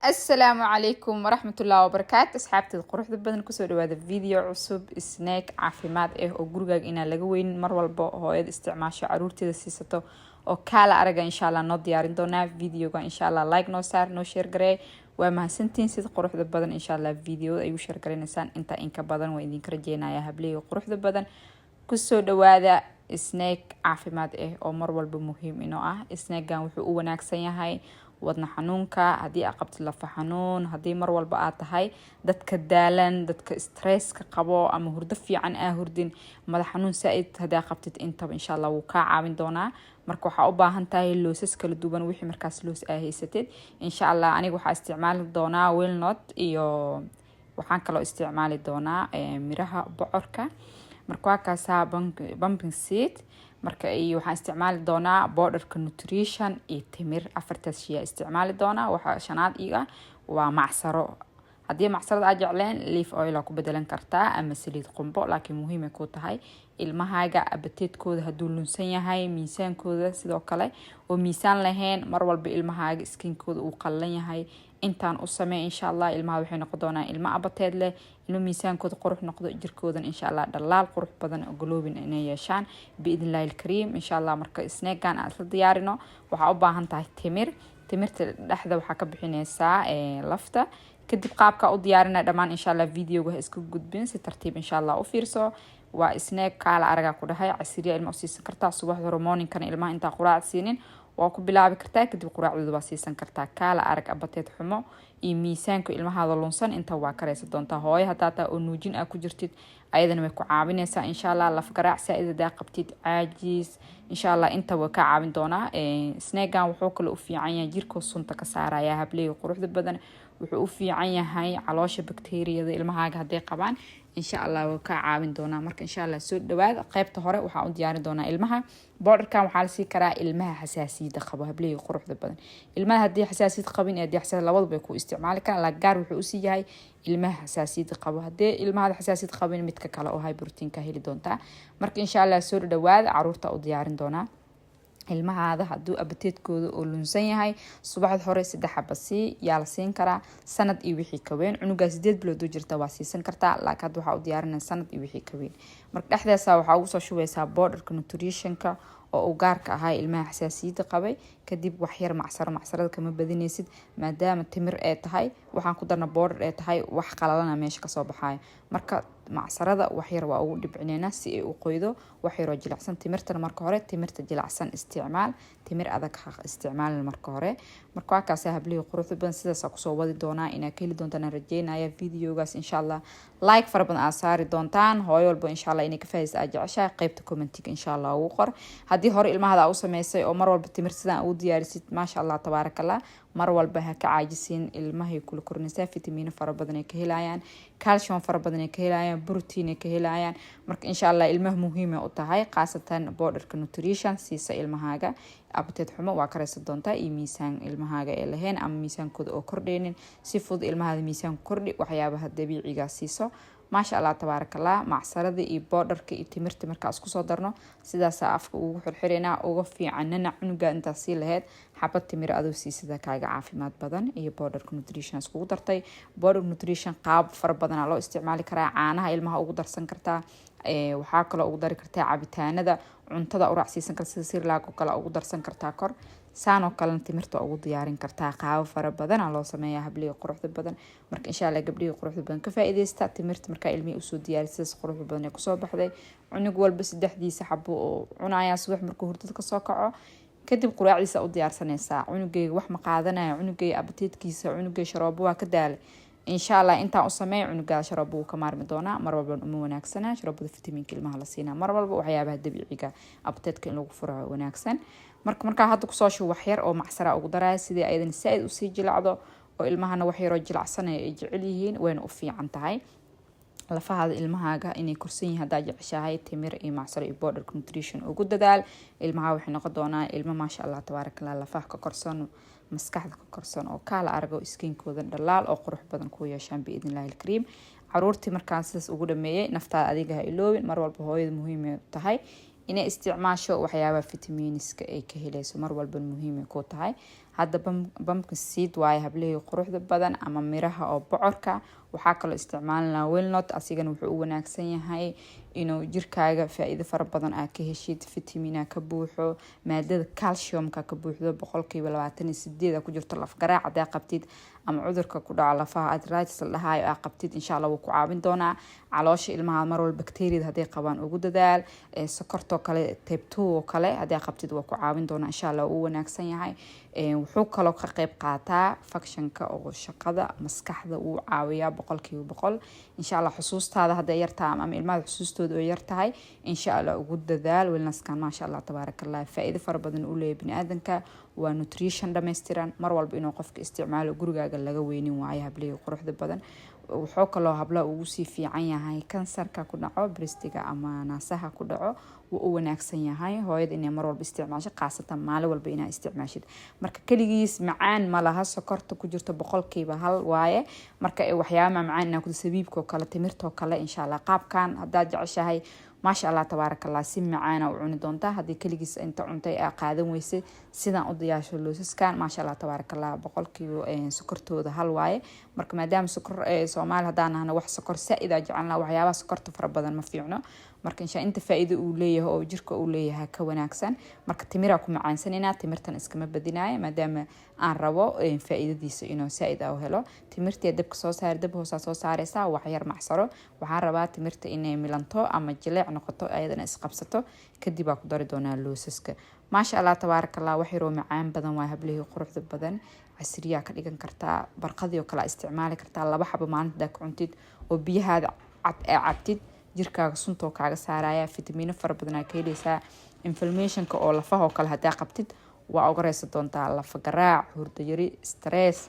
Asalaamu calaykum waraxmatullahi wabarakaatu. Asxaabteed quruxda badan, kusoo dhawaada video cusub. Snack caafimaad ah oo gurigaaga inaan laga weynin, mar walba hooyada isticmaasho, caruurteeda siisato oo kaala araga, insha Allah noo diyaarin doonaa videoga. Insha Allah like noo saar, noo share garee. Waa mahadsantihiin sida quruxda badan insha Allah videoda ay u share garaynaysaan. Intaa inka badan waa idinka rajeynaya. Hableyga quruxda badan, kusoo dhawaada snack caafimaad ah oo mar walba muhiim inoo ah. Snackan wuxuu u wanaagsan yahay wadna xanuunka, haddii aad qabtid lafa xanuun, haddii mar walba aad tahay dadka daalan, dadka stresska qabo ama hurdo fiican aa hurdin, madax xanuun saa-id haddii qabtid, intaba insha Allah wuu kaa caawin doonaa. Marka waxaa u baahan tahay loosas kala duwan, wixii markaas loos aa haysatid. Insha Allah aniga waxaa isticmaali doonaa walnut iyo waxaan kaloo isticmaali doonaa miraha bocorka. Marka waa kaasaa, pumpkin seed. Marka iyo waxaan isticmaali doonaa powderka nutrition iyo timir. Afartaas shay isticmaali doonaa. Waxa shanaad iga waa macsaro. Haddii macsarada aad jecleen, olive oil aa ku bedelan kartaa ama saliid qumbo, laakiin muhiimay ku tahay ilmahaaga appetite-kooda hadduu lunsan yahay, miisaankooda sidoo kale oo miisaan lahayn, mar walba ilmahaaga skinkooda uu qallan yahay, intaan u samey. Insha Allah ilmaha waxay noqon doonaan ilmo appetite leh, ilmo miisaankooda qurux noqdo, jirkoodan insha Allah dhalaal qurux badan oo glowing inay yeeshaan, biidn illahi alkariim, insha Allah. Marka snackan aan isla diyaarino, waxaa u baahan tahay timir. Timirta dhexda waxaa ka bixineysaa lafta. Kadib qaabka u diyaarina dhammaan insha Allah videoga ha iska gudbin, si tartiib insha Allah u fiirso. Waa snack kaala aragaa ku dhahay. Casiriya ilma u siisan kartaa, subaxda hore morningkana ilmaha intaa quraac siinin waa ku bilaabi kartaa, kadib quraacdooda waa siisan kartaa. Kaala arag, appetite xumo iyo miisaanka ilmahaada lunsan inta waa karaysa doontaa. Hooyo hadaa taa oo nuujin aa ku jirtid, ayadana way ku caawineysaa insha Allah. Laf garaac saa-id hadaa qabtid, caajis, insha Allah inta way ka caawin doonaa. Snackan wuxuu kale u fiican yahay jirkoo sunta ka saaraya. Hableyga quruxda badan, wuxuu u fiican yahay caloosha, bakteeriyada ilmahaaga hadday qabaan, insha Allah wuu kaa caawin doonaa. Marka insha Allah soo dhawaada. Qeybta hore waxaa u diyaarin doonaa ilmaha. Powderkan waxaa lasii karaa ilmaha xasaasiyada qabo. Hableyga quruxda badan, ilmaha haddii xasaasiyad qabin iyo haddii xasaasiyad, labaduba ay ku isticmaali karaan, laakiin gaar wuxuu usii yahay ilmaha xasaasiyada qabo. Haddii ilmaha xasaasiyad qabin, midka kale oo high proteinka heli doontaa. Marka insha Allah soo dhawaada, caruurta u diyaarin doonaa. Ilmahaada hadduu appetite-kooda oo lunsan yahay, subaxda hore saddex xaba sii. Yaa la siin karaa? Sanad iyo wixii ka weyn. Cunugaa 8 bilood oo jirta waa siisan kartaa, laakiin hadda waxaa u diyaarinaya sanad iyo wixii ka weyn. Marka dhexdeesa waxaa ugu soo shubeysaa powderka nutritionka oo uu gaarka ahaa ilmaha xasaasiyadda qabay. Kadib waxyar macsaro. Macsarada kama badinaysid, maadaama timir ee tahay, waxaan ku darna powder ee tahay, wax qalalana meesha kasoo baxayo. Marka macsarada waxyar waa ugu dhibcineynaa si ay u qoydo, waxyaroo jilicsan. Timirtana marka hore timirta jilicsan isticmaal, timir adag ha isticmaalin marka hore. Marka waa kaasa, hablihii quruxda badan, sidaas kusoo wadi doonaa. Inaa ka heli doontaan aan rajeynaya videogaas. Insha Allah like fara badan aad saari doontaan. Hooyo walba insha Allah inay ka faa'idaysa aad jeceshahay, qeybta commentiga insha Allah ugu qor. Haddii hore ilmahada u sameysay oo mar walba timir sidaan ugu diyaarisid, maasha Allah tabaarakallah, mar walba ha ka caajisin. Ilmahay kula korinaysaa, fitamiino fara badan ay ka helayaan, calcium fara badan ay ka helayaan, protein ay ka helayaan. Marka insha Allah ilmaha muhiimay u tahay, khaasatan powderka nutrition siisa ilmahaaga. Appetite xumo waa karaysa doontaa iyo miisaan ilmahaaga ee lahayn ama miisaankooda oo kordheynin. Si fudud ilmahaada miisaanku kordhi, waxyaabaha dabiiciga siiso. Maasha Allah tabaarakallah. Macsarada iyo powderka iyo timirta markaa isku soo darno, sidaasaa afka ugu xirxireynaa. Uga fiicanana cunuga intaas sii lahayd xabad timir adoo siisada kaaga caafimaad badan. Iyo powderka nutrition iskugu dartay. Powder nutrition qaab fara badanaa loo isticmaali karaa. Caanaha ilmaha ugu darsan kartaa, waxaa kaloo ugu dari kartaa cabitaanada, cuntada u raacsiisan karta, sida Cerelac oo kale ugu darsan kartaa kor. Saanoo kalena timirta ugu diyaarin kartaa. Qaabo fara badana loo sameeyaa, hablihii quruxda badan. Marka insha Allah gabdhihii quruxda badan, ka faa-iideysta. Timirta markaa ilmihii usoo diyaari, sidaas quruxda badan ee kusoo baxday. Cunug walba saddexdiisa xabo oo cunayaa subax markuu hurdada kasoo kaco. Kadib quraacdiisa u diyaarsanaysaa. Cunugeyga wax ma qaadanaya, cunugeyga appetite-kiisa, cunugeyga sharoobo waa ka daalay, insha Allah intaan u sameey, cunugaada sharoobo wuu ka maarmi doonaa. Mar walban uma wanaagsana sharoobada, fitamiinka ilmaha la siinaa. Mar walba waxyaabaha dabiiciga appetite-ka in lagu furo wanaagsan. Marka markaa hadda kusoo shubo, waxyar oo macsara ugu daraya sidii ayadan saa-id usii jilacdo, oo ilmahana wax yaroo jilacsanaya ay jecel yihiin, wayna u fiican tahay lafahaada ilmahaaga inay korsan yihiin. Haddaa jeceshahay, timir iyo macsaro iyo powderka nutrition ugu dadaal. Ilmaha waxay noqon doonaa ilmo maasha Allah tabaarakallah, lafaha ka korsan, maskaxda ka korsan oo kaala argo, skinkooda dhalaal oo qurux badan ku yeeshaan, biidn illahi alkariim. Caruurtii markaan sidaas ugu dhameeyey, naftaada adiga ha iloobin. Mar walba hooyada muhiimay tahay inay isticmaasho waxyaabaha fitamiiniska ay ka helayso, mar walba muhiimay ku tahay. Hadda pumpkin seed waaye, hablihii quruxda badan, ama miraha oo bocorka. Waxaa kaloo isticmaalinaa walnut. Asigana wuxuu u wanaagsan yahay inuu jirkaaga faa-iido fara badan aa ka heshid. Vitamina ka buuxo, maadada calciumka ka buuxdo, 28% ku jirto. Lafgaraac hadaa qabtid ama cudurka ku dhaco lafaha, arthritis la dhahaayo, aa qabtid, insha Allah wuu ku caawin doonaa. Caloosha ilmaha mar walba bacteriada hadday qabaan ugu dadaal. Sokortoo kale, type 2 oo kale hadday qabtid, waa ku caawin doonaa, insha Allah uu wanaagsan yahay. Wuxuu kaloo ka qeyb qaataa functionka oo shaqada maskaxda, wuu caawiyaa 100%, insha Allah. Xusuustaada hadday yartahay ama ilmaha xusuustooda oo yartahay, insha Allah ugu dadaal walnutskan. Maasha Allah, tabaaraka Allah, faa-iido fara badan u leeyahay biniaadanka. Waa nutrition dhammaystiran. Mar walba inuu qofka isticmaalo, gurigaaga laga weynin waayo, hablihii quruxda badan. Wuxuu kaloo hablaha ugu sii fiican yahay kansarka ku dhaco breastiga ama naasaha ku dhaco, wuu u wanaagsan yahay hooyada inay mar walba isticmaasho, khaasatan maalin walba inaa isticmaashid. Marka keligiis macaan ma laha, sokorta ku jirto 1% waaye. Marka waxyaaba macmacaan inaa ku sabiibka oo kale, timirtoo kale, insha Allah qaabkan haddaad jeceshahay, maasha Allah, tabaaraka Allah, si macaana u cuni doontaa. Haddii keligiis inta cuntay aa qaadan weysay, sidaan u diyaasho loosaskan, maasha Allah, tabaaraka Allah, 1% sokortooda 1 waaye. Marka maadaama sokor Soomaali haddaan nahno wax sokor saa-id aa jecelnaa, waxyaabaha sokorta fara badan ma fiicno. Marka insha inta faa-iido uu leeyahay oo jirka uu leeyahay ka wanaagsan. Marka timiraa ku macaansanayna, timirtan iskama badinaayo maadaama aan rabo faa-iidadiisa inuu saa-id a u helo. Timirtii dabka soo saar, dab hoosaa soo saareysaa, waxyar macsaro. Waxaan rabaa timirta inay milanto ama jileec noqoto, ayadana isqabsato, kadib aa ku dari doonaa loosaska. Maasha Allah, tabaaraka Allah, wax yaroo macaan badan waa, hablihii quruxda badan. Casriyaa ka dhigan kartaa, barqadii oo kale isticmaali kartaa. Laba xabo maalinta ka cuntid oo biyahaada cad ee cabtid, jirkaaga suntoo kaaga saaraya, fitamiino fara badan aa ka heleysaa. Inflammationka oo lafaha oo kale hadaa qabtid, waa uga reysa doontaa. Lafa garaac, hurdayari, stress,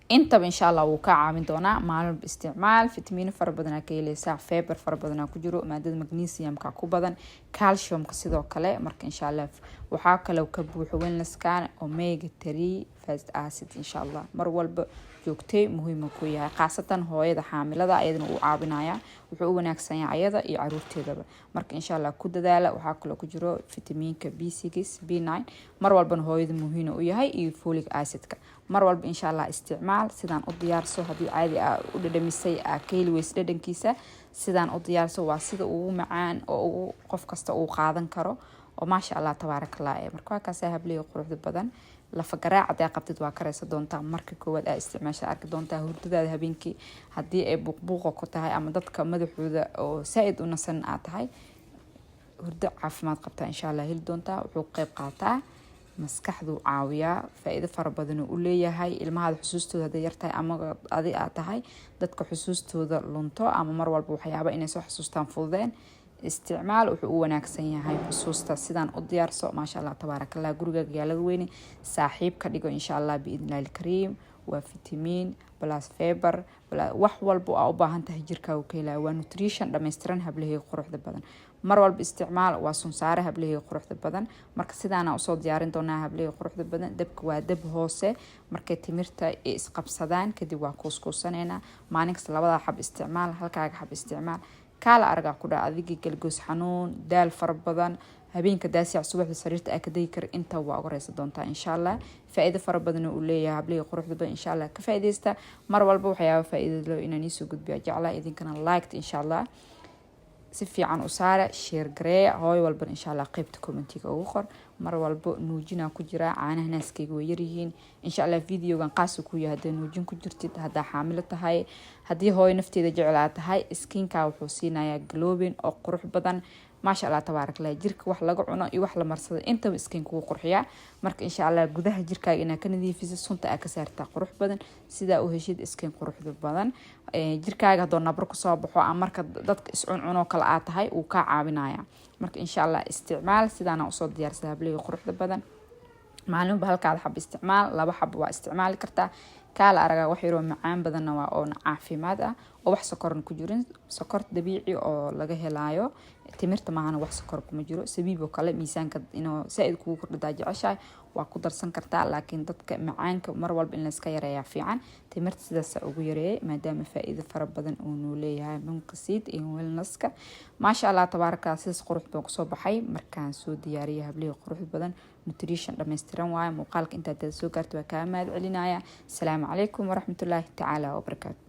intaba insha Allah wuu kaa caawin doonaa. Maalin walba isticmaal, fitamiino fara badanaa ka heleysaa, fiber fara badanaa ku jiro, maadada magnesiumka ku badan, calciumka sidoo kale. Marka insha Allah waxaa kaloo ka buuxo walnutskan omega 3 fatty acid. Insha Allah mar walba joogtay, muhiima ku yahay, khaasatan hooyada xaamilada, ayadana uu caawinaya. Wuxuu u wanaagsan yahay ayada iyo caruurteedaba. Marka insha Allah ku dadaala. Waxaa kaloo ku jiro fitamiinka B6, B9, mar walbana hooyada muhiim u yahay, iyo folic acidka. Mar walba insha Allah isticmaal, sidaan u diyaarso. Haddii caadi aa u dhadhamisay, aa ka heli weysa dhadhankiisa, sidaan u diyaarso. Waa sida ugu macaan oo ugu qof kasta uu qaadan karo oo maasha Allah, tabaaraka Allah. Marka waa kaasa, hablihii quruxda badan. Lafa garaac hadaa qabtid, waa kareysa doontaa. Marka koowaad aa isticmaasha, arki doontaa hurdadaada habeenkii haddii ay buuqbuuqa ku tahay ama dadka madaxooda oo saa-id u nasan aad tahay, hurdo caafimaad qabtaa insha Allah heli doontaa. Wuxuu qeyb qaataa maskaxduu caawiyaa, faa-iido fara badan u leeyahay. Ilmahaada xusuustooda hadday yartahay ama adi aad tahay dadka xusuustooda lunto ama mar walba waxyaaba inay soo xusuustaan fududeen, isticmaal, wuxuu u wanaagsan yahay xusuusta. Sidaan u diyaarso, maasha Allah, tabaarakallah, gurigaaga yaa laga weyne, saaxiib ka dhigo, insha Allah, biidnillahi alkariim. Waa fitamiin plus fiber, wax walba aa u baahan tahay jirkaagu ka helaya. Waa nutrition dhammaystiran, hablaheyga quruxda badan. Mar walba isticmaal, waa sunsaare, hablaheyga quruxda badan. Marka sidaana usoo diyaarin doonaa, hablaheyga quruxda badan. Dabka waa dab hoose. Markay timirta ay isqabsadaan kadib, waa kuuskuusaneynaa. Maalin kasta labadaa xab isticmaal, halkaaga xab isticmaal, kaala aragaa ku dhaca adigii galgoos xanuun, daal fara badan, habeenka daasic, subaxda sariirta aa ka degi kara, inta waa uga reysa doontaa, insha Allah. Faa-iido fara badan uu leeyahay, hablihii quruxda badan. Insha Allah ka faa-ideysta. Mar walba waxyaaba faa-iidado inaan iisoo gudbiya jeclaa, idinkana liked insha Allah si fiican u saara, share gareeya. Hooyo walbana insha Allah qeybta commentiga ugu qor. Mar walbo nuujinaa ku jiraa, caanaha naaskeyga way yaryihiin. Insha Allah videogan qaas ku yahay haddaa nuujin ku jirtid, haddaa xaamilo tahay, haddii hooyo nafteeda jeclaa tahay. Skinka wuxuu siinayaa glowing oo qurux badan, maasha Allah, tabaarak Allah. Jirka wax laga cuno iyo wax la marsado intaba skinka wuu qurxiyaa. Marka insha Allah gudaha jirkaaga inaa ka nadiifiso, sunta aa ka saartaa, qurux badan sidaa u heshid skin quruxda badan. Jirkaaga haddoo nabro kusoo baxo ama marka dadka iscuncunoo kale aa tahay, wuu kaa caawinaya. Marka insha Allah isticmaal, sidaana usoo diyaarsada, hableyga quruxda badan. Maalinba halkaada xab isticmaal, laba xab waa isticmaali kartaa. Kaala aragaa, wax yaroo macaan badanna waa oona caafimaad ah oo Oo wax sokorna ku jirin, sokor dabiici oo laga helaayo timirta maahana, wax sokor kuma jiro. Sabiib oo kale, miisaanka inuu saa-id kugu kordhadaa jeceshahay, waa ku darsan kartaa, laakiin dadka macaanka mar walba in layska yareeyaa fiican. Timirta sidaasa ugu yareeyay, maadaama faa-iido fara badan uu nuu leeyahay munqasiid iyo wellnesska. Maasha Allah, tabaaraka, sidaas qurux badan kusoo baxay markaan soo diyaariyay, hablihii. Qurux badan, nutrition dhammaystiran waaye. Muuqaalka intaad soo gaarta waa kaa mahad celinaya. Asalaamu calaykum waraxmatullaahi tacaala wabarakaatu.